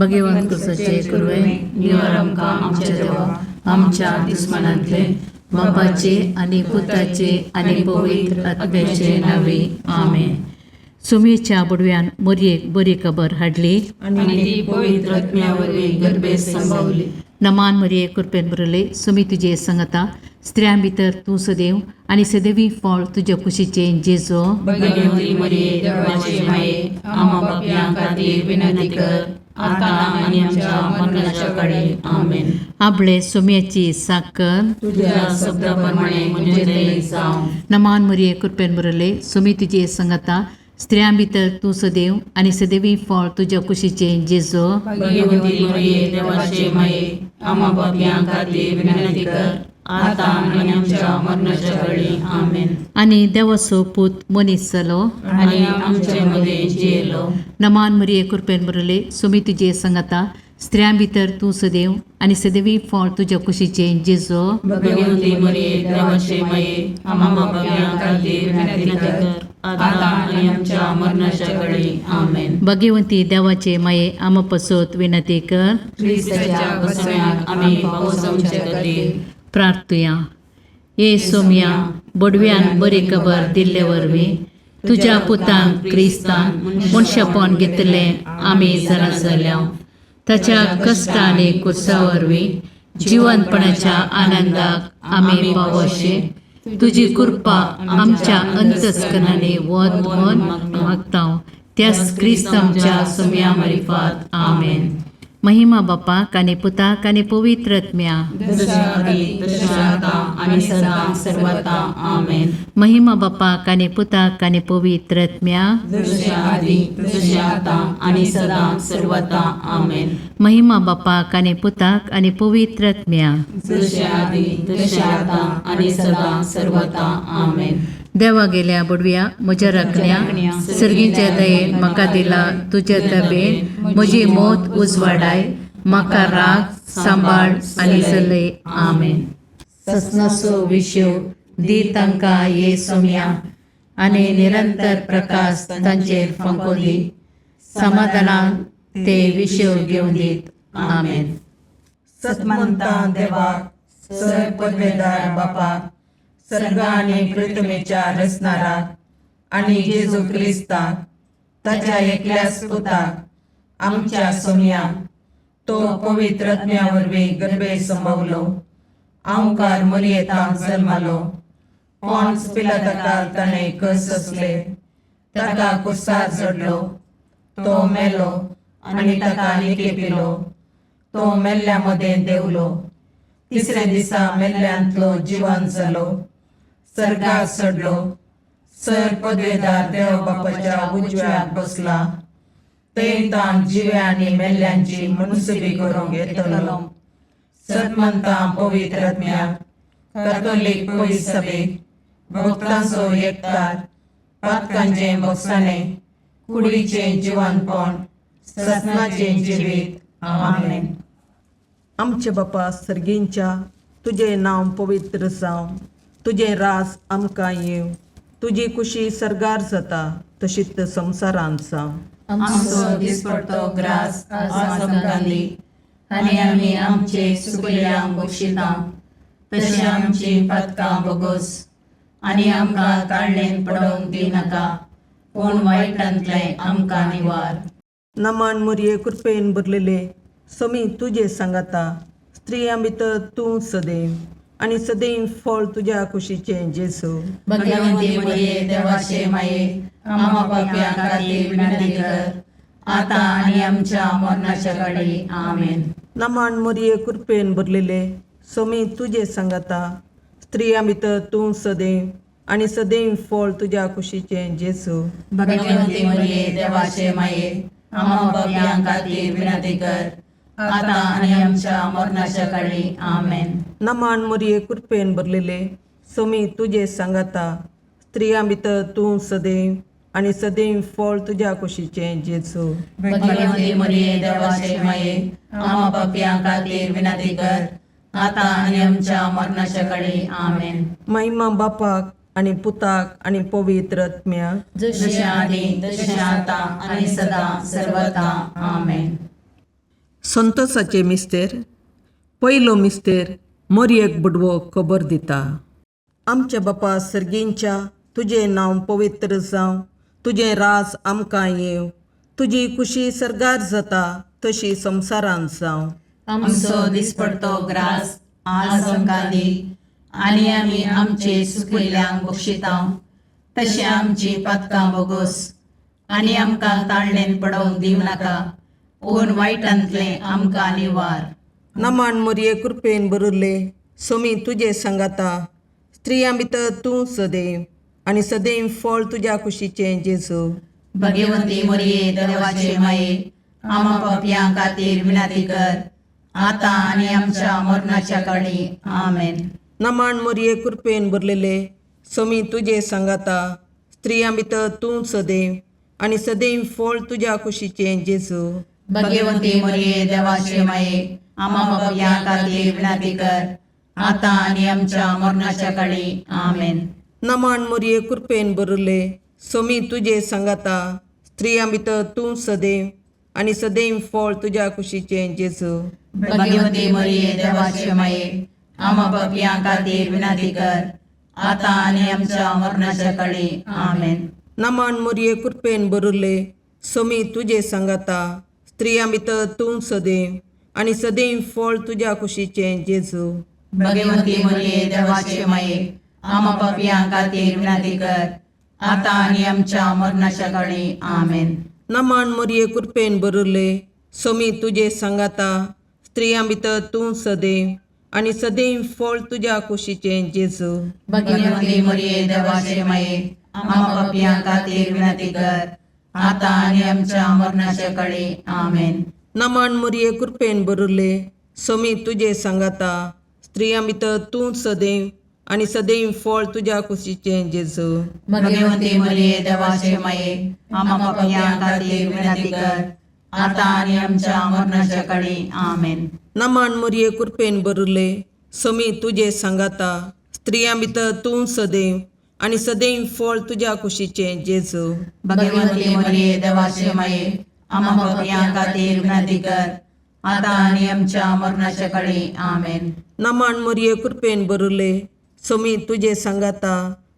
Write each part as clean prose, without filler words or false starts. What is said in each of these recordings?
भगवंत कुसाचे कुरवे निवार आमकां आमच्या देवा आमच्या दुस्मानांतले बापाचे आनी पुताचे आनी पवित्र आत्म्याचे नावे आमेन. सुमेच्या बुडव्यान मोरयेक बरी खबर हाडली आनी ती पवित्र आत्म्या वरवीं गर्भेत संभवली. नमान मरिये कृपेन भरले सुमी तुजे संगता स्त्रियां भितर तूं सदैव आनी सदैवी फळ तुज्या कुशीचें जेजो. भगवती मरिये देवाचे माये आम्हा पापयां खातीर विनंती कर आता आनी आमच्या मरणाच्या काळी. आमेन. आपले सुम्याची साकर तुझ्या शब्दा प्रमाणे म्हणजे ते जावं. नमान मरिये कृपेन भरले सुमी तुजे संगता स्त्रियां भितर तूं सदैव आनी सदैवी फळ तुज्या कुशीचें जेजो. भगवती मरिये देवाचे माये आम्हा पापयां खातीर विनंती कर आता आनी आमच्या मरणाच्या काळी. आमेन. आनी देवाचो पूत मनीस जालो आनी आमचे मदें जियेलो. नमान मरिये कृपेन भरले सुमी तुजे संगता स्त्रियां भितर तूं सदैव आनी सदैवी फळ तुज्या कुशीचें जेजो. भगवती मरिये देवाचे माये आम्हा पापयां खातीर विनंती कर आता आनी आमच्या मरणाच्या काळी. आमेन. भगवंती देवाचे माये आमा पसत विनंती कर. क्रिस्ताच्या बसण्याक आमी पावसांचे खातीर. प्रार्थुया. ये सोम्या बोडव्यान बरी खबर दिल्ले वरवीं तुज्या पुतान क्रिस्तान मनशापण घेतलें आमी जाणा जाल्या. ताच्या कश्ट आनी कुर्सा वरवीं जिवनपणाच्या आनंदाक आमी पावोशे तुजी कृपा आमच्या अंतस्करणांनी वत म्हण मागता त्याच क्रिस्त आमच्या सोम्या मारिफात. आमेन. महिमा बापाक आनी पुताक आनी पवित्र आत्म्या. जशा आदी तशें आता आनी सदां सर्वता. आमेन. महिमा बापाक आनी पुताक आनी पवित्र आत्म्या. जशें आदी तशें आतां आनी सदां सर्वता. आमेन. महिमा बापाक आनी पुताक आनी पवित्र आत्म्या. जशें आदी तशें आतां आनी सदां सर्वता. आमेन. देवा गेल्या बुडव्या म्हज्या राखण्या सर्गीच्या दयेन म्हाका दिला तुज्या तबेन म्हजी मौत उजवाडाय म्हाका राग सांबाळ आनी चलय. आमेन. ससनाचो विशेव दी तांकां ये सोम्या आनी निरंतर प्रकाश तांचेर फांको दी समाधानान ते विशेव घेवन दीत. आमेन. सतमंता देवाक सर पदवेदार बापाक सर्ग आनी पृथ्वीच्या रचणाराक आनी जेजू क्रिस्ताक ताच्या एकल्याच पुताक आमच्या सोमयाक तो पवित्र आत्म्या वरवीं गर्भे संभवलो आंवकार मरियेतांत जल्मालो पॉन्स पिलाताकाल ताणें कस सोंसले ताका कुर्सार चडलो तो मेलो आनी ताका निकेपिलो तो मेल्ल्या मदें देंवलो तिसऱ्या दिसा मेल्ल्यांतलो जिवन जालो सर्गार चडलो सर पदवेदार देव बापाच्या उजव्याक बसला थंय ताण जिव्या आनी मेल्ल्यांची मुनसुबी करूंक येतलो. सतमंता पवित्र आत्म्याक कातोलीक पवित्र सभेक भक्तांचो एकतार पातकांचें भोगसाणें कुडीचें जिवनपण ससनाचें जिवीत. आमेन. आमचे बापा सर्गींच्या तुजें नांव पवित्र जावं तुजें राज आमकां येवं तुजी कुशी सर्गार जाता तशीच संवसारांत जावं. आमचो दिसपडतो ग्रास आज आमकां दी आनी आमी आमचे सुकल्यांक बक्षिता तशें आमची पातकां बोगोस आनी आमकां ताळणेन पडोवंक दिनाका पूण वायटांतलें आमकां निवार. नमान मुरये कृपेन भरलेले समी तुजे सांगाता स्त्रियां भितर तूं सदैव आनी सदैव फळ तुज्या कुशीचें जेजू. भगवंती मरिये देवाचे माये आम्हा पापयां खातीर विनंती कर आता आनी आमच्या मरणाच्या काळी. आमेन. नमान मुरये कृपेन भरलेले समी तुजे सांगाता स्त्रियां भितर तूं सदैव आनी सदैव फळ तुज्या कुशीचें जेजू. भगवंती मरिये देवाचे माये आम्हा पापयां खातीर विनंती कर आता आनी आमच्या मरणाच्या काळी. आमेन. नमान मुरये कृपेन भरलेले समी तुजे सांगाता स्त्रियां भितर तूं सदैव आनी सदैव फळ तुज्या कुशीचें जेजू. भगवंती मरिये देवाचे माये आम्हा पापयां खातीर विनंती कर आता आनी आमच्या मरणाच्या काळी. आमेन. महिमा बापाक आनी पुताक आनी पवित्र आत्म्याक. जशें आदी तशें आतां आनी सदां सर्वता. आमेन. संतोषाचे मिस्तेर. पयलो मिस्तेर मोरयेक बुडवो खबर दिता. आमच्या बापा सर्गींच्या, तुजें नांव पवित्र जावं, तुजें राज आमकां येवं, तुजी खुशी सर्गार जाता तशी संवसारांत जावं. आमचो दिसपडतो ग्रास आज आमकां दी आनी आमी आमचे सुकिल्ल्यांक बक्षितांव तशें आमची पातकां बोगोस आनी आमकां ताळणेन पडोवंक दिवं नाका पूण वायटांतलें आमकां निवार. नमान मोरये कृपेन भरिल्ले, सोमी तुजे सांगाता, स्त्रियां भितर तूं सदैव आनी सदैव फळ तुज्या कुशीचें जेजू. भगवंती मोरये देवाचे माये, आमा पापयां खातीर विनंती कर आतां आनी आमच्या मरणाच्या काळी. आमेन. नमान मोरये कृपेन भरलेले, सोमी तुजे सांगाता, स्त्रियां भितर तूं सदैव आनी सदैव फळ तुज्या कुशीचें जेजू. भगवंती मोरये देवाचे माये, आमा पापयां खातीर विनंती कर आतां आनी आमच्या मरणाच्या काळी. आमेन. नमान मोरये कृपेन भरिल्ले, सोमी तुजे सांगाता, स्त्रियां भितर तूं सदैव आनी सदैव फळ तुज्या कुशीचें जेजू. भगवंती मोरये देवाचे माये, आमा पापयां खातीर विनंती कर आतां आनी आमच्या मरणाच्या काळी. आमेन. नमान मोरये कृपेन भरिल्ले, सोमी तुजे सांगाता, स्त्रियां भितर तूं सदैव आनी सदैव फळ तुज्या कुशीचें जेजू. भगवंती मोरये देवाचे माये, आमा पापयां खातीर विनंती कर आतां आनी आमच्या मरणाच्या काळी. आमेन. नमान मोरये कृपेन भरिल्ले, सोमी तुजे सांगाता, स्त्रियां भितर तूं सदैव आनी सदैव फळ तुज्या कुशीचें जेजू. भगवंती मोरये देवाचे माये, आमा पापयां खातीर विनंती कर आतां आनी आमच्या मरणाच्या काळी. आमेन. नमान मोरये कृपेन भरिल्ले, सोमी तुजे सांगाता, स्त्रियां भितर तूं सदैव आनी सदैव फळ तुज्या कुशीचें जेजू. भगवंती मोरये देवाचे माये, आमा पापयां खातीर विनंती कर आतां आनी आमच्या मरणाच्या काळी. आमेन. नमान मोरये कृपेन भरिल्ले, सोमी तुजे सांगाता, स्त्रियां भितर तूं सदैव आनी सदैव फळ तुज्या कुशीचें जेजू. भगवंती मोरये देवाचे माये, आमा पापयां खातीर विनंती कर आतां आनी आमच्या मरणाच्या काळी. आमेन. नमान मोरये कृपेन भरिल्ले, सोमी तुजे सांगाता,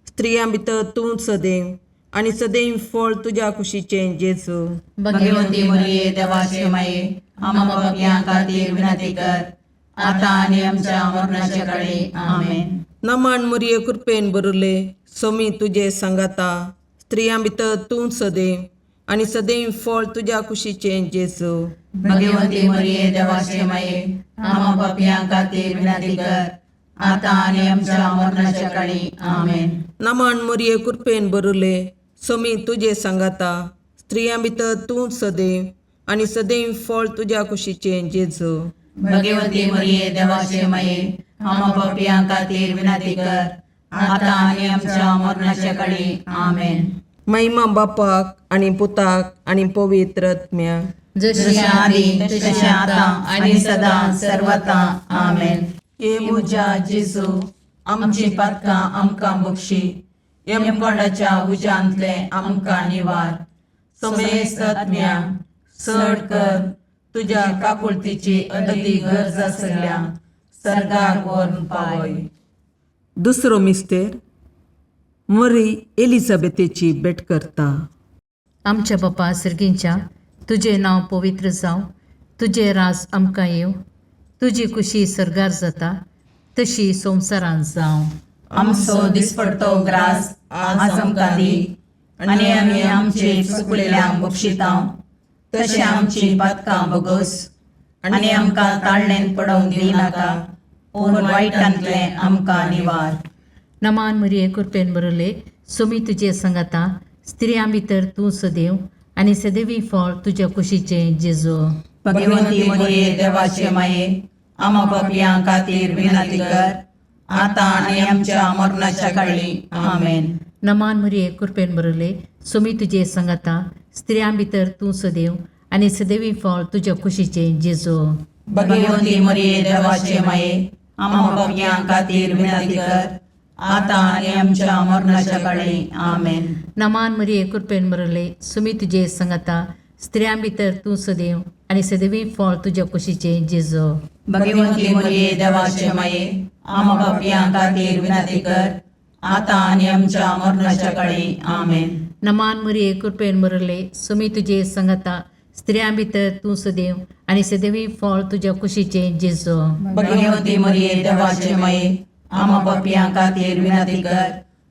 स्त्रियां भितर तूं सदैव आनी सदैव फळ तुज्या कुशीचें जेजू. भगवंती मोरये देवाचे माये, आमा पापयां खातीर विनंती कर आतां आनी आमच्या मरणाच्या काळी. आमेन. नमान मोरये कृपेन भरिल्ले, सोमी तुजे सांगाता, स्त्रियां भितर तूं सदैव आनी सदैव फळ तुज्या कुशीचें जेजू. भगवंती मोरये देवाचे माये, आमा पापयां खातीर विनंती कर आतां आनी आमच्या मरणाच्या काळी. आमेन. नमान मोरये कृपेन भरिल्ले, सोमी तुजे सांगाता, स्त्रियां भितर तूं सदैव आनी सदैव फळ तुज्या कुशीचें जेजू. भगवंती मोरये देवाचे माये, आमा पापयां खातीर विनंती कर आतां आनी आमच्या मरणाच्या काळी. आमेन. महिमा बापाक आनी पुताक आनी पवित्र आत्म्याक. जशी जशें आदी तशें आतां आनी सदां सर्वता. आमेन. हे म्हज्या जेजू, आमची पातकां आमकां बक्षी, यमकोंडाच्या उज्यांतलें आमकां निवार, समेस्त आत्म्या चड कर तुज्या काकुळतीची अदती गरज आसल्या सर्गाक व्हरून पावय. दुसरो मिस्तेर मरी एलिझाबेथेची भेट करता. आमच्या बापा सर्गींच्या, तुजें नांव पवित्र जावं, तुजें राज आमकां येवं, तुजी खुशी सर्गार जाता तशी संवसारांत जावं. आमचो दिसपडतो ग्रास आज आमकां दी आनी आमी आमचे चुकलेल्यांक बक्षितांव तशें आमची पातकां बोगोस आनी आमकां ताळणेन पडोवंक दिवं नाका पूण वायटांतलें आमकां निवार. नमान मरिये कृपेन बरले, सोमी तुजे संगाता, स्त्रियां भितर तूं सदैव आनी सदैवी फळ तुज्या कुशीचें जेजू. भगवंती मोरये देवाचे माये, आमा पापयां खातीर विनंती कर आतां आनी आमच्या मरणाच्या काळी. आमेन. नमान मरिये कृपेन बरले, सोमी तुजे संगाता, स्त्रियां भितर तूं सदैव आनी सदैवी फळ तुज्या कुशीचें जेजू. भगवंती मोरये देवाचे माये, आमा पापयां खातीर विनंती कर आतां आनी आमच्या मरणाच्या काळी. आमेन. नमान मरिये कृपेन बरले, सोमी तुजे संगाता, स्त्रियां भितर तूं सदैव आनी सदैवी फळ तुज्या कुशीचें जेजो. भगवंती मरिये देवाचे माये, आमा पापयां खातीर विनंती कर, आतां आनी आमच्या मरणाच्या काळी. आमेन. नमान मरिये, कृपेन भरले, सुमी तुजे संगता, स्त्रियां भितर तूं सदैव आनी सदैवी फळ तुज्या कुशीचें जेजो. भगवंती मरिये देवाचे माये, आमा पापयां खातीर विनंती कर,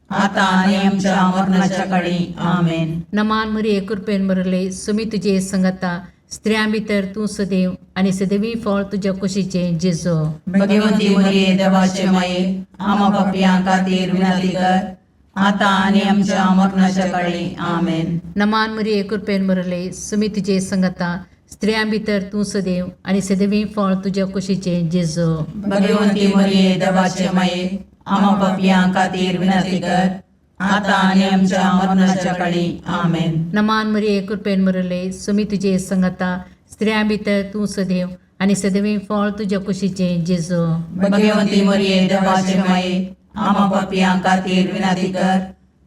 आतां आनी आमच्या मरणाच्या काळी. आमेन. नमान मरिये, कृपेन भरले, सुमी तुजे संगता, स्त्रियां भितर तूं सदैव आनी सदैवी फळ तुज्या कुशीचें जेजो. भगवंती मरिये देवाचे माये, आमा पापयां खातीर विनंती कर, आतां आनी आमच्या मरणाच्या काळी. आमेन. नमान मरिये, कृपेन भरले, सुमी तुजे संगता, स्त्रियां भितर तूं सदैव आनी सदैवी फळ तुज्या कुशीचें जेजो. भगवंती मरिये देवाचे माये, आमा पापयां खातीर विनंती कर, आतां आनी आमच्या मरणाच्या काळी. आमेन. नमान मरिये, कृपेन भरले, सुमी तुजे संगता, स्त्रियां भितर तूं सदैव आनी सदैवी फळ तुज्या कुशीचें जेजो. भगवंती मरिये देवाचे माये, आमा पापयां खातीर विनंती कर,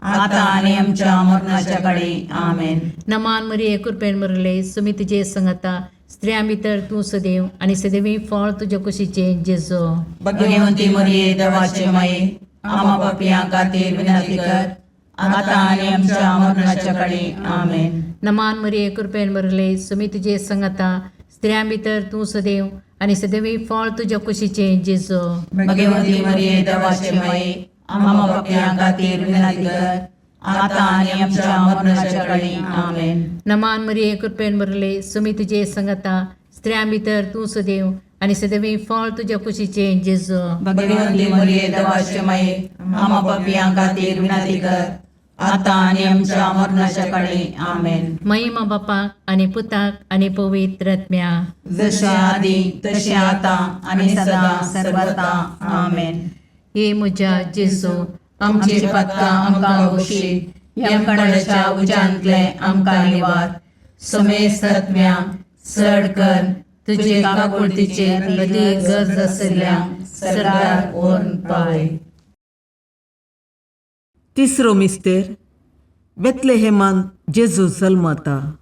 आतां आनी आमच्या मरणाच्या काळी. आमेन. नमान मरिये, कृपेन भरले, सुमी तुजे संगता, स्त्रियां भितर तूं सदैव आनी सदैवी फळ तुज्या कुशीचें जेजो. भगवंती मरिये देवाचे माये, आमा पापयां खातीर विनंती कर, आतां आनी आमच्या मरणाच्या काळी. आमेन. नमान मरिये, कृपेन भरले, सुमी तुजे संगता, स्त्रियां भितर तूं सदैव आनी सदैवी फळ तुज्या कुशीचें जेजो. भगवंती मरिये देवाचे माये, आमा पापयां खातीर विनंती कर, आतां आनी आमच्या मरणाच्या काळी. आमेन. नमान मरिये, कृपेन भरले, सुमी तुजे संगता, स्त्रियां भितर तूं सदैव आनी सदैवी फळ तुज्या कुशीचें जेजो. भगवंती मरिये देवाचे माये, आमा पापयां खातीर विनंती कर, आतां आनी आमच्या मरणाच्या काळी. आमेन. महिमा बापाक आनी पुताक आनी पवित्र आत्म्या. जशे आदी तशें आतां आनी सदां सर्वता. आमेन. हे म्हज्या जेजू, आमची पातकां आमकां बक्षी, यमकणाच्या उज्यांतले आमकां निवार, समेस्त आत्म्या चड कर तुजे काकुळतीचे अदीक गरज आशिल्ल्या सरकार व्हरून पावय. तिसरो मिस्तेर, बेतलेहेमान जेजू जल्मता.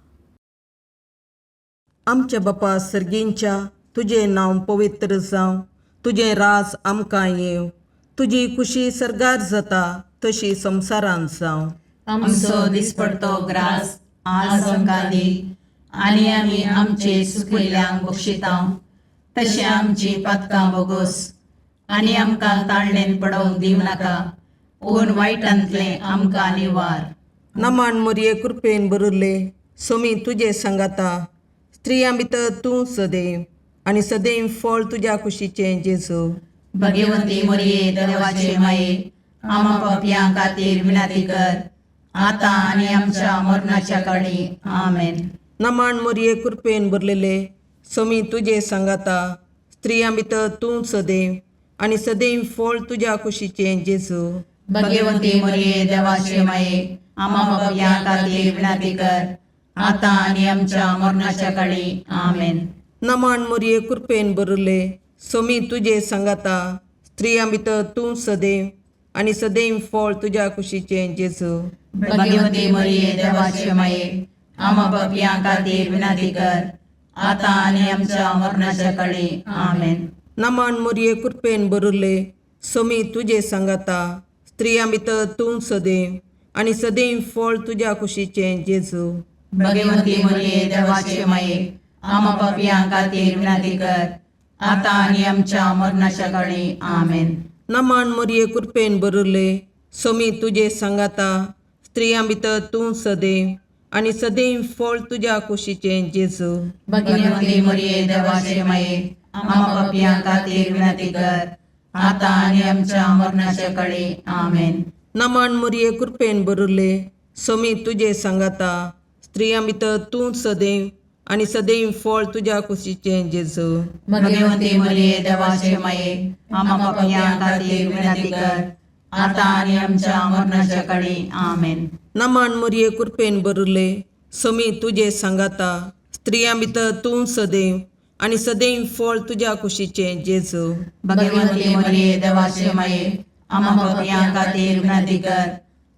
आमच्या बापा सर्गींच्या, तुजें नांव पवित्र जावं, तुजें राज आमकां येवं, तुजी खुशी सर्गार जाता तशी संवसारांत जावं. आमचो दिसपडतो ग्रास आज आमकां दी, आनी आमी आमचे सुकिल्ल्यांक बक्षिता तशें आमची पातकां बोगोस, आनी आमकां ताळणेन पडोवंक दिवं नाका, पूण वायटांतलें आमकां निवार. नमान मरिये, कृपेन भरिल्ले, सोमी तुजे सांगाता, स्त्रियां भितर तूं सदैव आनी सदैव फळ तुज्या कुशीचें जेजू. भगवंती मरिये देवाचे माये, आमा पापयां खातीर विनंती कर, आतां आनी आमच्या मरणाच्या काळी. आमेन. नमान मरिये, कृपेन भरलेले, सोमी तुजे सांगाता, स्त्रियां भितर तूं सदैव आनी सदैव फळ तुज्या कुशीचें जेजू. भगवंती मरिये देवाचे माये, आमा पापयां खातीर विनंती कर, आतां आनी आमच्या मरणाच्या काळी. आमेन. नमान मरिये, कृपेन भरिल्ले, सोमी तुजे सांगाता, स्त्रियां भितर तूं सदैव आनी सदैव फळ तुज्या कुशीचें जेजू. भगवंती मरिये देवाचे माये, आमा पापयां खातीर विनंती कर, आतां आनी आमच्या मरणाच्या काळी. आमेन. नमान मरिये, कृपेन भरिल्ले, सोमी तुजे सांगाता, स्त्रियां भितर तूं सदैव आनी सदैव फळ तुज्या कुशीचें जेजू. भगवंती मरिये देवाचे माये, आमा पापयां खातीर विनंती कर, आतां आनी आमच्या मरणाच्या काळी. आमेन. नमान मरिये, कृपेन भरिल्ले, सोमी तुजे सांगाता, स्त्रियां भितर तूं सदैव आनी सदैव फळ तुज्या कुशीचें जेजू. भगवंती मरिये देवाचे माये, आमा पापयां खातीर विनंती कर, आतां आनी आमच्या मरणाच्या काळी. आमेन. नमान मरिये, कृपेन भरिल्ले, सोमी तुजे सांगाता, स्त्रियां भितर तूं सदैव आनी सदैव फळ तुज्या कुशीचें जेजू. भगवंती मरिये देवाचे माये, आमा पापयां खातीर विनंती कर, आतां आनी आमच्या मरणाच्या काळी. आमेन. नमान मरिये, कृपेन भरिल्ले, सोमी तुजे सांगाता, स्त्रियां भितर तूं सदैव आनी सदैव फळ तुज्या कुशीचें जेजू. भगवंती मरिये देवाचे माये, आमा पापयां खातीर विनंती कर,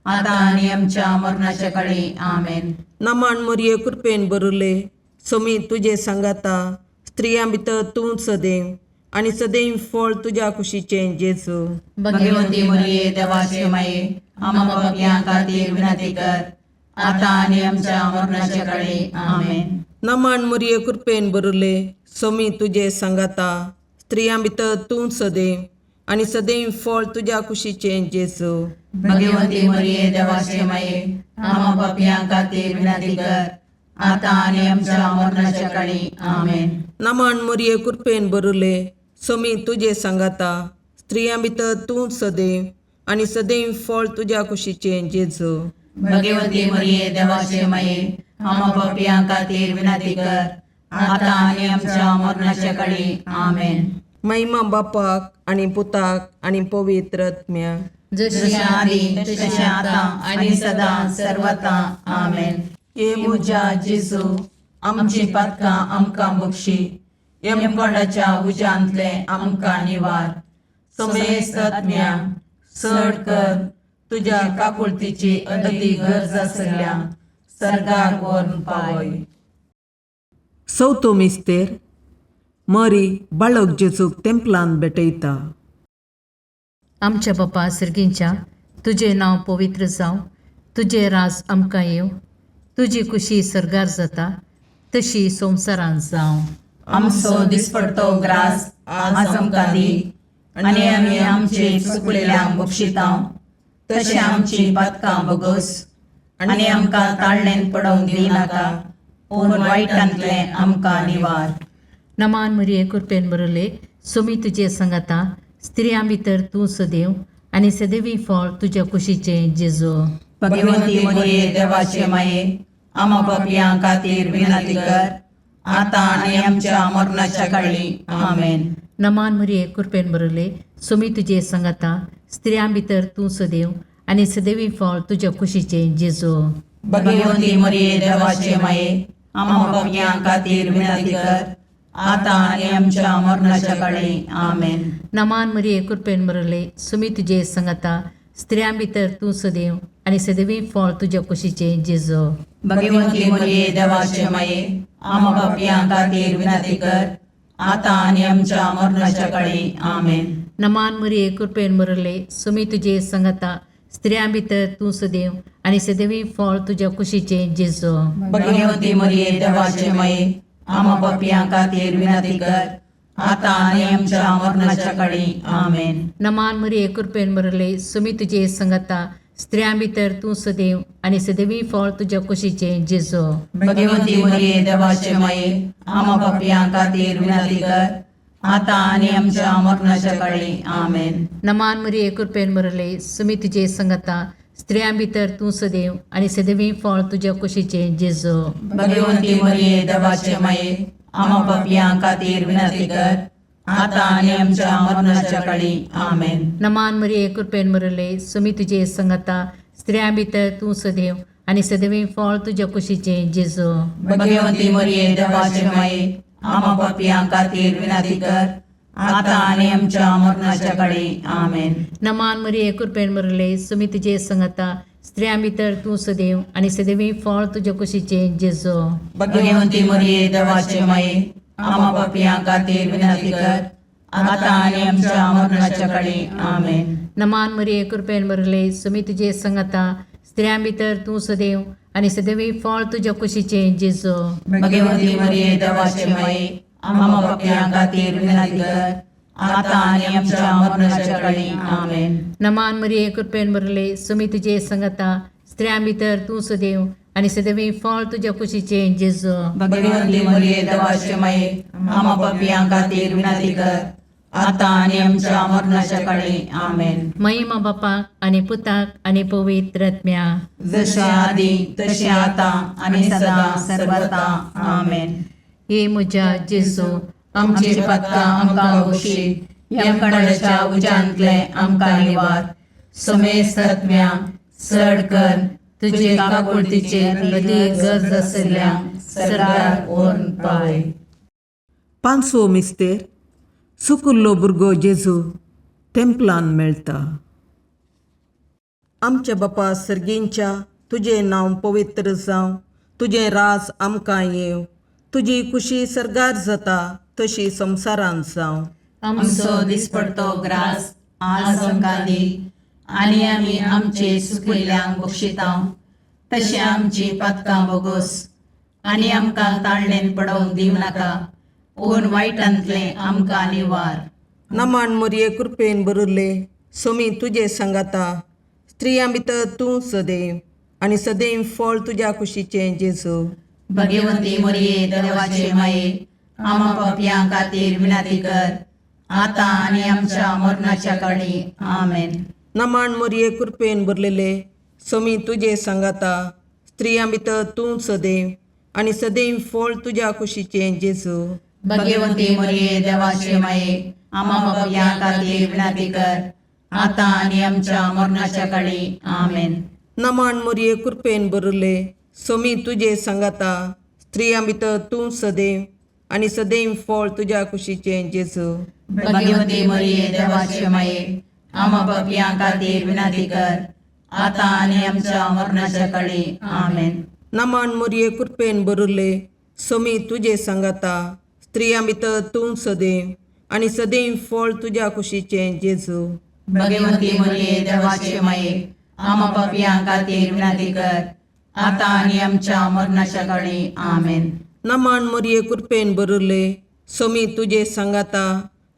आतां आनी आमच्या मरणाच्या काळी. आमेन. नमन मोरये, कृपेन बरुले, सोमी तुजे सांगाता, स्त्रियां भितर तूं सदैव आनी सदैव फळ तुज्या कुशीचें जेजू. भगवंती मरिये, देवाचे माये, आम्हा पापयां खातीर विनंती कर, आतां आनी आमच्या मरणाच्या काळी. आमेन. नमन मोरये, कृपेन बरुले, सोमी तुजे सांगाता, स्त्रियां भितर तूं सदैव आनी सदैव फळ तुज्या कुशीचें जेजू. भगवंती मरिये, देवाचे माये, आम्हा पापयां खातीर विनंती कर, आतां आनी आमच्या मरणाच्या काळी. आमेन. नमन मोरये, कृपेन बरुले, सोमी तुजे सांगाता, स्त्रियां भितर तूं सदैव आनी सदैव फळ तुज्या कुशीचें जेजू. भगवंती मरिये, देवाचे माये, आम्हा पापयां खातीर विनंती कर, आतां आनी आमच्या मरणाच्या काळी. आमेन. महिमा बापाक आनी पुताक आनी पवित्र आत्म्याक. जशी आदी तशी आतां आनी सदां सर्वता. आमेन. हे म्हज्या जेजू, आमची पातकां आमकां बक्षी, यमकोंडाच्या उज्यांतले आमकां निवार, समेस्त आत्म्या चड कर तुज्या काकुळतीची अदी गरज आसल्या सर्गार व्हरून पावय. चवथो मिस्तेर. मरी बाळक जेजूक तेंपलान भेटयता. आमच्या बापा सर्गींच्या, तुजें नांव पवित्र जावं, तुजें राज आमकां येवं, तुजी खुशी सर्गार जाता तशी संवसारांत जावं. आमचो दिसपडतो ग्रास आज आमकां दी, आनी आमी आमचे चुकलेल्यांक बक्षितां तशें आमची पातकां बगस, आनी आमकां ताळणेन पडोवंक दिनाका, पूण वायटांतलें आमकां निवार. नमान मरिये, कृपेन बरले, सुमी तुजे सांगाता, स्त्रियां भितर तूं सदैव आनी सदैवी फळ तुज्या कुशीचें जेजू. भगवंती मरिये, देवाचे माये, आमा पापयां खातीर विनंती कर, आतां आनी आमच्या मरणाच्या काळी. आमेन. नमान मरिये, कृपेन बरले, सुमी तुजे सांगाता, स्त्रियां भितर तूं सदैव आनी सदैवी फळ तुज्या कुशीचें जेजू. भगवंती मरिये, देवाचे माये, आमा पापयां खातीर विनंती कर, आतां आनी आमच्या मरणाच्या काळी. आमेन. नमान मरिये, कृपेन बरले, सुमी तुजे सांगाता, स्त्रियां भितर तूं सदैव आनी सदैवी फळ तुज्या कुशीचें जेजू. भगवंती मरिये, देवाचे माये, आमा पापयां खातीर विनंती कर, आतां आनी आमच्या मरणाच्या काळी. आमेन. नमान मरिये, कृपेन बरले, सुमी तुजे सांगाता, स्त्रियां भितर तूं सदैव आनी सदैवी फळ तुज्या कुशीचें जेजू. भगवंती मरिये, देवाचे माये, आमा पापयां खातीर विनंती कर, आतां आनी आमच्या मरणाच्या काळी. आमेन. नमान मरिये, कृपेन बरले, सुमी तुजे सांगाता, स्त्रियां भितर तूं सदैव आनी सदैवी फळ तुज्या कुशीचें जेजू. भगवंती मरिये, देवाचे माये, आमा पापयां खातीर विनंती कर, आतां आनी आमच्या मरणाच्या काळी. आमेन. नमान मरिये, कृपेन बरले, सुमी तुजे सांगाता, स्त्रियां भितर तूं सदैव आनी सदैवी फळ तुज्या कुशीचें जेजू. भगवंती मरिये, देवाचे माये, आमा पापयां खातीर विनंती कर, आतां आनी आमच्या मरणाच्या काळी. आमेन. नमान मरिये, कृपेन बरले, सुमी तुजे सांगाता, स्त्रियां भितर तूं सदैव आनी सदैवी फळ तुज्या कुशीचें जेजू. भगवंती मरिये, देवाचे माये, आमा पापयां खातीर विनंती कर, आतां आनी आमच्या मरणाच्या काळी. आमेन. नमान मरिये, कृपेन बरले, सुमी तुजे सांगाता, स्त्रियां भितर तूं सदैव आनी सदैवी फळ तुज्या कुशीचें जेजू. भगवंती मरिये, देवाचे माये, आमा पापयां खातीर विनंती कर, आतां आनी आमच्या मरणाच्या काळी. आमेन. नमान मरिये, कृपेन बरले, सुमी तुजे सांगाता, स्त्रियां भितर तूं सदैव आनी सदैवी फळ तुज्या कुशीचें जेजू. भगवंती मरिये, देवाचे माये, आमा पापयां खातीर विनंती कर, आतां आनी आमच्या मरणाच्या काळी. आमेन. नमान मरिये, कृपेन बरले, सुमी तुजे सांगाता, स्त्रियां भितर तूं सदैव आनी सदैवी फळ तुज्या कुशीचें जेजू. भगवंती मरिये, देवाचे माये, आमा पापयां खातीर विनंती कर, आतां आनी आमच्या मरणाच्या काळी. आमेन. महिमा बापाक आनी पुताक आनी पवित्र आत्म्याक. जशें आदी तशें आतां आनी सदां सर्वता. आमेन. हे म्हज्या जेजू, आमची पातकां आमकां बक्षी, यमकणाच्या उज्यांतले आमकां निवार, समेस्त आत्म्या चड कर तुजे काकुळतीचे अदी गरज आसल्या सरकार व्हरून पावय. पांचवो मिस्तेर. सुकुल्लो भुरगो जेजू तेंपलान मेळटा. आमच्या बापा सर्गींच्या तुजें नांव पवित्र जावं, तुजें राज आमकां येवं, तुजी कुशी सर्गार जाता तशी संवसारांत जावं. आमचो दिसपडतो ग्रास आज आमकां दी आनी आमी आमचे सुकिल्ल्यांक बक्षिता तशें आमची पातकां बोगोस आनी आमकां ताळणेन पडोवंक दिवं नाका पूण वायटांतलें आमकां निवार. नमन मोरये कृपेन भरिल्ले सोमी तुजे सांगाता, स्त्रियां भितर तूं सदैव आनी सदैव फळ तुज्या कुशीचें जेजू. भगवंती मोरये देवाचे माये आमा पापयां खातीर विनंती कर आतां आनी आमच्या मरणाच्या काळी. आमेन. नमन मोरये कृपेन भरलेले सोमी तुजे सांगाता, स्त्रियां भितर तूं सदैव आनी सदैव फळ तुज्या कुशीचें जेजू. भगवंती मोरये देवाचे माये आमा पापयां खातीर विनंती कर आतां आनी आमच्या मरणाच्या काळी. आमेन. नमन मोरये कृपेन भरिल्ले सोमी तुजे सांगाता, स्त्रियां भितर तूं सदैव आनी सदैव फळ तुज्या कुशीचें जेजू. भगवंती मोरये देवाचे माये आमा पापयां खातीर विनंती कर आतां आनी आमच्या मरणाच्या काळी. आमेन. नमन मोरये कृपेन भरिल्ले सोमी तुजे सांगाता, स्त्रियां भितर तूं सदैव आनी सदैव फळ तुज्या कुशीचें जेजू. भगवंती मोरये देवाचे माये आमा पापयां खातीर विनंती कर आतां आनी आमच्या मरणाच्या काळी. आमेन. नमन मोरये कृपेन भरिल्ले सोमी तुजे सांगाता,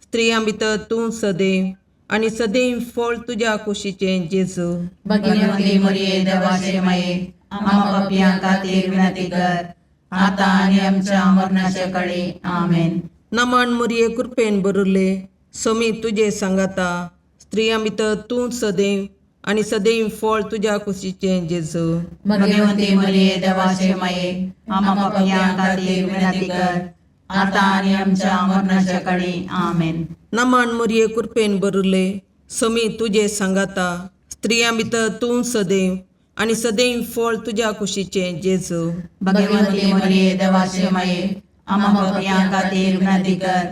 स्त्रियां भितर तूं सदैव आनी सदैव फळ तुज्या कुशीचें जेजू. भगवंती मोरये देवाचे माये आमा पापयां खातीर विनंती कर आतां आनी आमच्या मरणाच्या काळी. आमेन. नमन मोरये कृपेन भरिल्ले सोमी तुजे सांगाता, स्त्रियां भितर तूं सदैव आनी सदैव फळ तुज्या कुशीचें जेजू. भगवंती मोरये देवाचे माये आमा पापयां खातीर विनंती कर आतां आनी आमच्या मरणाच्या काळी. आमेन. नमन मोरये कृपेन भरिल्ले सोमी तुजे सांगाता, स्त्रियां भितर तूं सदैव आनी सदैव फळ तुज्या कुशीचें जेजू. भगवंती मोरये देवाचे माये आमा पापयां खातीर विनंती कर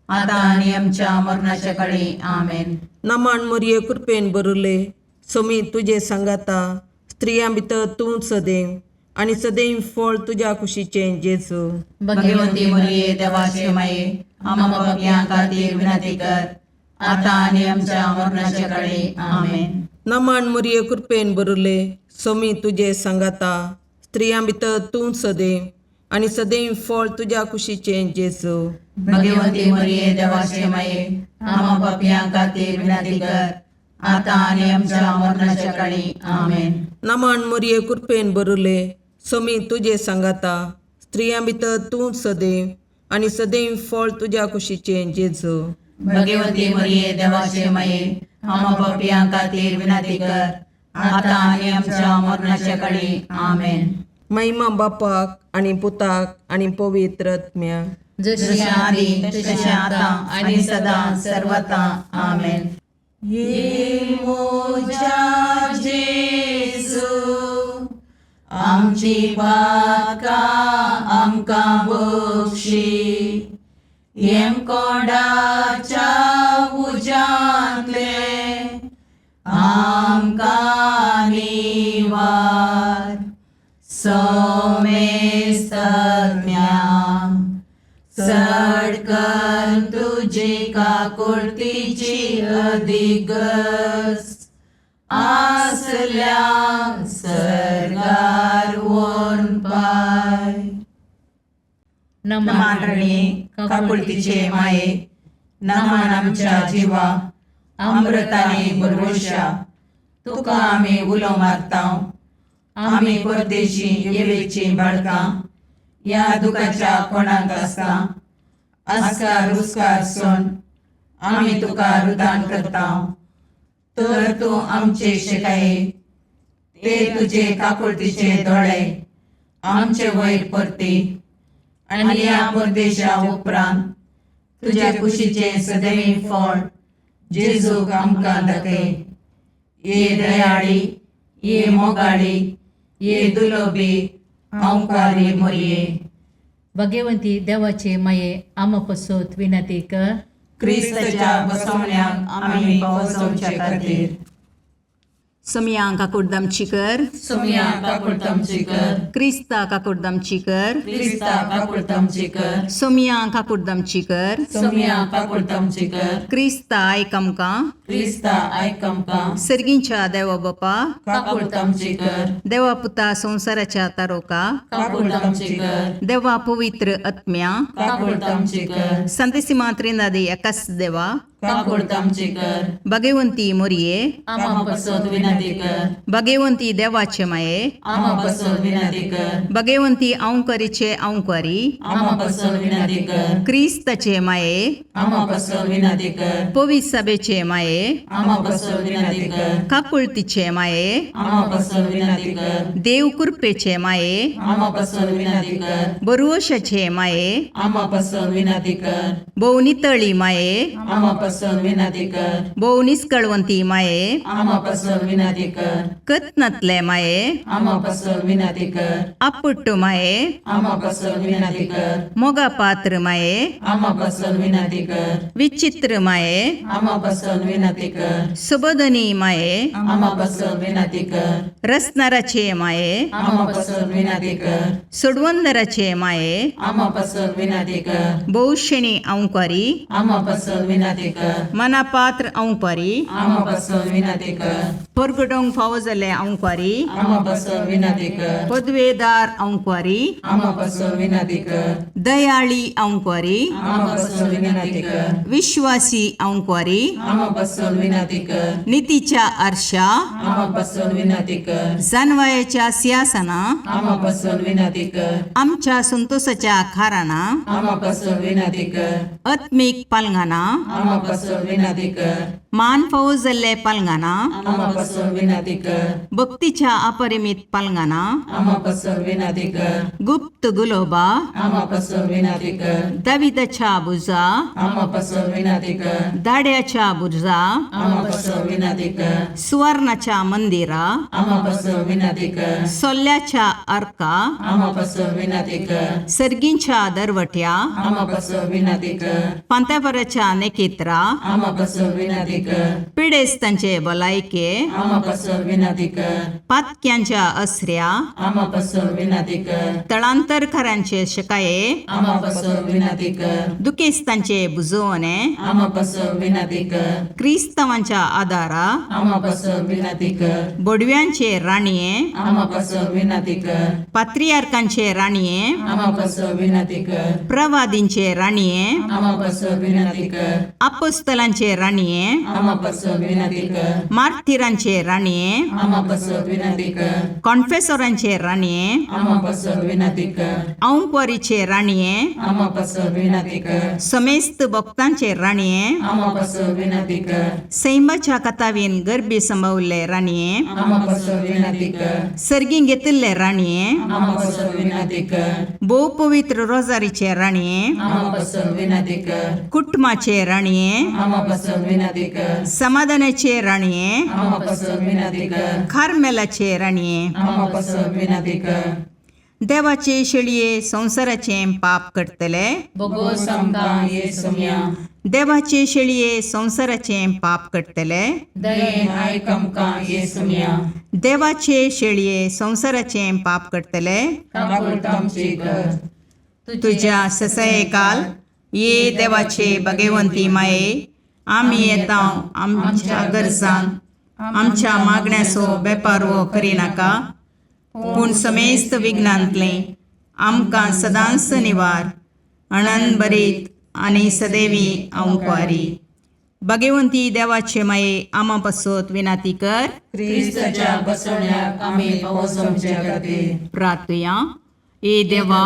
आतां आनी आमच्या मरणाच्या काळी. आमेन. नमन मोरये कृपेन भरिल्ले सोमी तुजे सांगाता, स्त्रियां भितर तूं सदैव आनी सदैव फळ तुज्या कुशीचें जेजू. भगवंती मोरये देवाचे माये आमा पापयां खातीर विनंती कर आतां आनी आमच्या मरणाच्या काळी. आमेन. नमन मोरये कृपेन भरिल्ले सोमी तुजे सांगाता, स्त्रियां भितर तूं सदैव आनी सदैव फळ तुज्या कुशीचें जेजू. भगवंती मोरये देवाचे माये आमा पापयां खातीर विनंती कर आतां आनी आमच्या मरणाच्या काळी. आमेन. नमन मोरये कृपेन भरिल्ले सोमी तुजे सांगाता, स्त्रियां भितर तूं सदैव आनी सदैव फळ तुज्या कुशीचें जेजू. भगवंती मोरये देवाचे माये आमा पापयां खातीर विनंती कर आतां आनी आमच्या मरणाच्या काळी. आमेन. महिमा बापाक आनी पुताक आनी पवित्र आत्म्याक. जशी आदी तशें आतां आनी सदां सर्वता. आमेन. ये मोजा जेजू आमची पातकां आमकां बक्षी, येमकोंडाच्या उज्यांतले आमकां निवार, सोमेस्तज्ञा चड कर तुजी काकुळतीची अधिगस आसल्या सर्गार वोन पाय. नमान रणी काकुळतीचे माये, नमान आमच्या जिवा अमृताने बरवशा, तुका आमी उलो मारता. आमी परदेशी येवेची बाळकां ह्या दुखाच्या कोणाक आसता आस्कार रुस्कार सोन आमी तुका रुदान करता. तर तूं आमचे शिकाये ते तुजे काकुळतीचे दोळे आमचे वयर परती आनी ह्या परदेशा उपरांत तुज्या कुशीचें सदैव फळ जेजूक आमकां दाखय. ये दयाळी, ये मोगाळी, ये दुलोबी ओंकारी मोरये. भगवंती देवाचे माये आमा पसत विनंती कर. क्रिस्ताच्या बसवण्याक आमी पावसोवचे खातीर. सोमया काकुडदामची कर. सोमया काकुळतामची कर. क्रिस्ता काकुडदामची कर. क्रिस्ता काकुळतामची कर. सोमया काकुडदामची कर. सोमया काकुळतामची कर. क्रिस्ता आयक आमकां. क्रिस्ता आयक आमकां. सर्गींच्या देवा बापा, काकुळतामची कर. देवा पुता संवसाराच्या तारोका, काकुळतामची कर. देवा पवित्र आत्म्या, काकुळतामची कर. संतेसिमा त्रिनादी एकाच देवा, काकुळतामची कर. भगवंती मोरये, आमा पसत विनंती कर. भगवंती देवाचे माये, आमा पसत विनंती कर. भगवंती अंकरीचे अंकरी, आमा पसत विनंती कर. क्रिस्ताचे माये, आमा पसत विनंती कर. पवित्र सभेचे माये, आमा पसत विनंती कर. काकुळतीचे माये, आमा पसत विनंती कर. देव कृपेचे माये, आमा पसत विनंती कर. बरुवशाचे माये, आमा पसत विनंती कर. भोव नितळी माये, आमा पसत विनंती कर. भोव निस्कळवंती माये, आमा पसत विनंती कर. कत्नातले माये, आमा पसत विनंती कर. आपुट्ट माये, आमा पसत विनंती कर. मोगा पात्र माये, आमा पसत विनंती कर. विचित्र माये, आमा पसत विनंती कर. सुबोधनी माये, आमा पसत विनंती कर. रसनाराचे माये, आमा पसत विनंती कर. सोडवंदराचे माये, आमा पसत विनंती कर. भोवशेणी अंकारी, आमा पसत विनंती कर. मनापात्र अंकारी, आमा पसत विनंती कर. परगटोंक फावो जाल्ले अंकारी, आमा पसत विनंती कर. पदवेदार अंकारी, आमा पसत विनंती कर. दयाळी अंकारी, आमा पसत विनंती कर. विश्वासी अंकारी, आमा पसत विनंती कर. नितीच्या आरशा, आमा पसत विनंती कर. जानवायाच्या सिंहासना, आमा पसत विनंती कर. आमच्या संतोषाच्या खाराना, आमा पसत विनंती कर. आत्मीक पालंगाना, आमा पसत विनंती कर. मान फावो जाल्ले पालंगाना, आमा पसत विनंती कर. भक्तीच्या अपरिमित पालंगाना, आमा पसत विनंती कर. गुप्त गुलोबा, आमा पसत विनंती कर. दाविदाच्या बुजा, आमा पसत विनंती कर. दाड्याच्या बुजा, आमा पसत विनंती कर. सुवर्णाच्या मंदिरा, आमा पसत विनंती कर. सोल्ल्याच्या अर्का, आमा पसत विनंती कर. सर्गींच्या दरवट्या, आमा पसत विनंती कर. पांत्यापराच्या नेकेत्रा, आमा पसत विनंती कर. पिडेस्तांचे भलायके, आमा पसत विनंती कर. पातक्यांच्या असऱ्या, आमा पसत विनंती कर. तळांतरकारांचे शकाये, आमा पसत विनंती कर. दुखेस्तांचे बुजवणे, आमा पसत विनंती कर. क्रिस्तांवांच्या आदारा, आमा पसत विनंती कर. बोडव्यांचे राणये, आमा पसत विनंती कर. पात्रियार्कांचे राणये, आमा पसत विनंती कर. प्रवादींचे राणये, आमा पसत विनंती कर. अपोस्तलांचे राणये, आमा पसत विनंती कर. मार्थिरांचे राणये, आमा पसत विनंती कर. कॉन्फेसोरांचे राणये, आमा पसत विनंती कर. औंकवारीचे राणये, आमा पसत विनंती कर. समेस्त भक्तांचे राणये, आमा पसत विनंती कर. सैमाच्या कथावीन गर्भी संभवल्ले राणये, आमा पसत विनंती कर. सर्गीं घेतिल्ले राणये, आमा पसत विनंती कर. भोव पवित्र रोजारीचे राणये, आमा पसत विनंती कर. कुटुंबाचे राणये, आमा पसत विनंती कर. समाधानाचे राणये, आमा पसत विनंती कर. कार्मेलाचे राणये, आमा पसत विनंती कर. देवाचे शेळये संवसाराचें पाप करतले, बोगोस आमकां ये सोम्या. देवाचे शेळये संवसाराचें पाप करतले, दयेन आयक आमकां ये सोम्या. देवाचे शेळये संवसाराचें पाप करतले, काकुळतामची कर. तुज्या ससयकाल ये देवाचे भगवंती माये, आमी येता आमच्या गरजान आमच्या मागण्याचो बेपारवो करिनाका, पूण समेस्त विघ्नांतलें आमकां सदांच निवार अणन बरीत आनी सदैवी अंकवारी. भगवंती देवाचे माये आमा पासत विनाती कर. क्रिस्ताच्या बसवण्याक आमी पावस आमच्या खातीर. प्रार्थुया. ए देवा,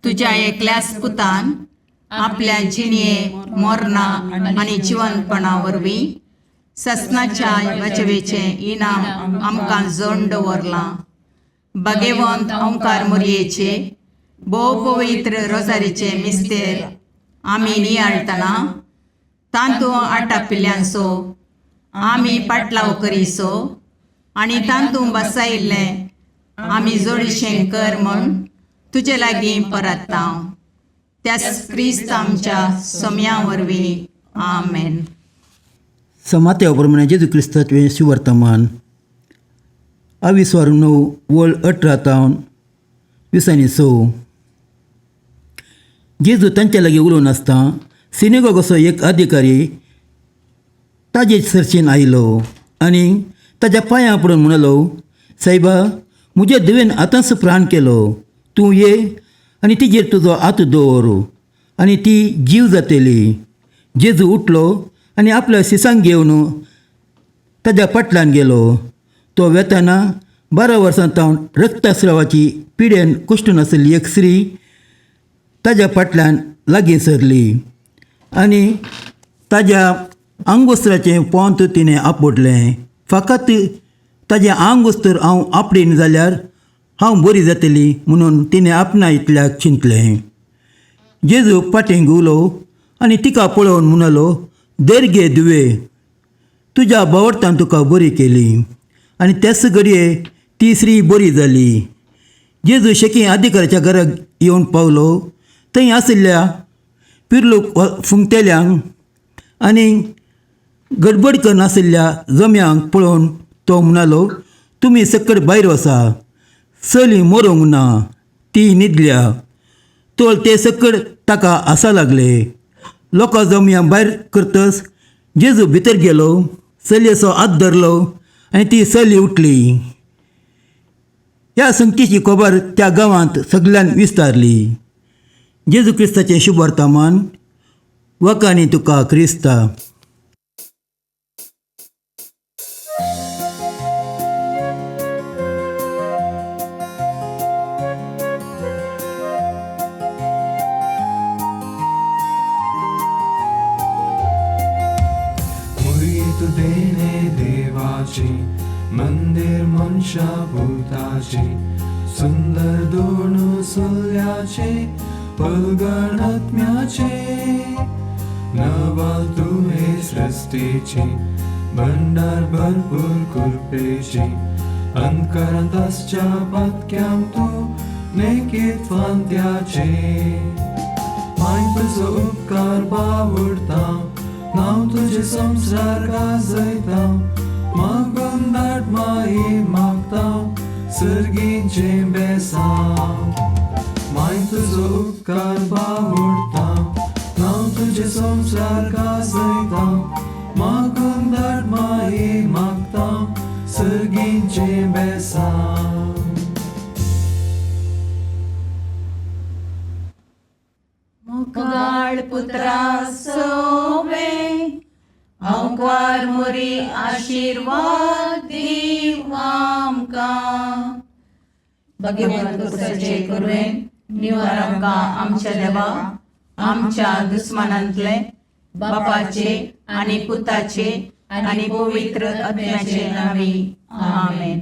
तुज्या एकल्याच पुतान आपल्या जिणये मोरना आनी जिवनपणा वरवीं ससनाच्या वाचवेचें इनाम आमकां जोड दवरलां. भगवंत ओंकार मोरयेचे भोव पवित्र रोजारीचे मिस्तेर आमी नियाळटना तांतू आटापिल्ल्यांचो आमी पाटलाव करीसो आनी तांतू बसायिल्लें आमी जोडीशें कर म्हूण तुजे लागीं परत्ता, त्याच क्रिस्त आमच्या सोम्या वरवीं. आमेन. समात्या प्रमाणे जेजू क्रिस्ताचें सुवर्तमान. आविस्वार 9 वळ 18 तावन 26. जेजू तांच्या लागीं उलोवन आसता सिनेगॉगाचो एक अधिकारी ताजे सरशीन आयलो आनी ताज्या पांयां पडून म्हणलो, सायबा, म्हज्या धुवेन आतांच प्राण केलो, तूं ये आनी तिजेर तुजो हात दवर आनी ती जीव जातली. जेजू उठलो आनी आपल्या शिसांक घेवन ताज्या फाटल्यान गेलो. तो वेताना 12 वर्सां तावन रक्तस्रावाची पिडेन कुश्टून आशिल्ली एक स्त्री ताज्या फाटल्यान लागीं सरली आनी ताज्या आंगवस्त्राचें पोंत तिणें आपडलें. फकत ताजें आंगवस्त्र हांव आपडीन जाल्यार हांव बरी जातली म्हणून तिणें आपणा इतल्याक चिंतलें. जेजू फाटीं घुंवलो आनी तिका पळोवन म्हणलो, धर गे धुवे, तुज्या बावडतान तुका बरी केली. आनी त्याच घडये ती स्त्री बरी जाली. जेजू शेकी अधिकाऱ्याच्या घराक येवन पावलो. थंय आशिल्ल्या पिर्लूक फुंकतेल्यांक आनी गडबड करनाशिल्ल्या जम्यांक पळोवन तो म्हणालो, तुमी सकट भायर वसा, चली मरूंक ना, ती न्हिदल्या. तोल ते सकट ताका आसा लागले. लोकां जमयां भायर करतच जेजू भितर गेलो, चलयेचो हात धरलो आनी ती चली उठली. ह्या संगतीची खबर त्या गांवांत सगल्यान विस्तारली. जेजू क्रिस्ताचें शुभवर्तमान. वकानी तुका क्रिस्ता. मुरीत देणे देवाची मंदिर मनशा भूताची सुंदर दोन सुल्याचे पलगणात्म्याचे नवाल तुहे सृष्टीची भंडार भरपूर कृपेची अंतकरांत आसच्या पातक्यांक तूं नेकीत फांत्याचे माय तुजो उपकार बावडता नांव तुजें संवसार गाजयता मागून धाड माई मागता सर्गीचें बेसांव माय तुजो उपकार बावडता नांव तुजें संवसार गाजयता मागून धाड माई मागता सर्गीचें बेसांव. मुगाळ पुत्रा सोवे अंकार मोरी आशीर्वाद दीव आमकां. भगवंत कुसाचे कुरवेन निवर आमकां आमच्या देवा आमच्या दुस्मानांतले बापाचे आनी पुताचे आनी पवित्र आत्म्याचे नांवी. आमेन.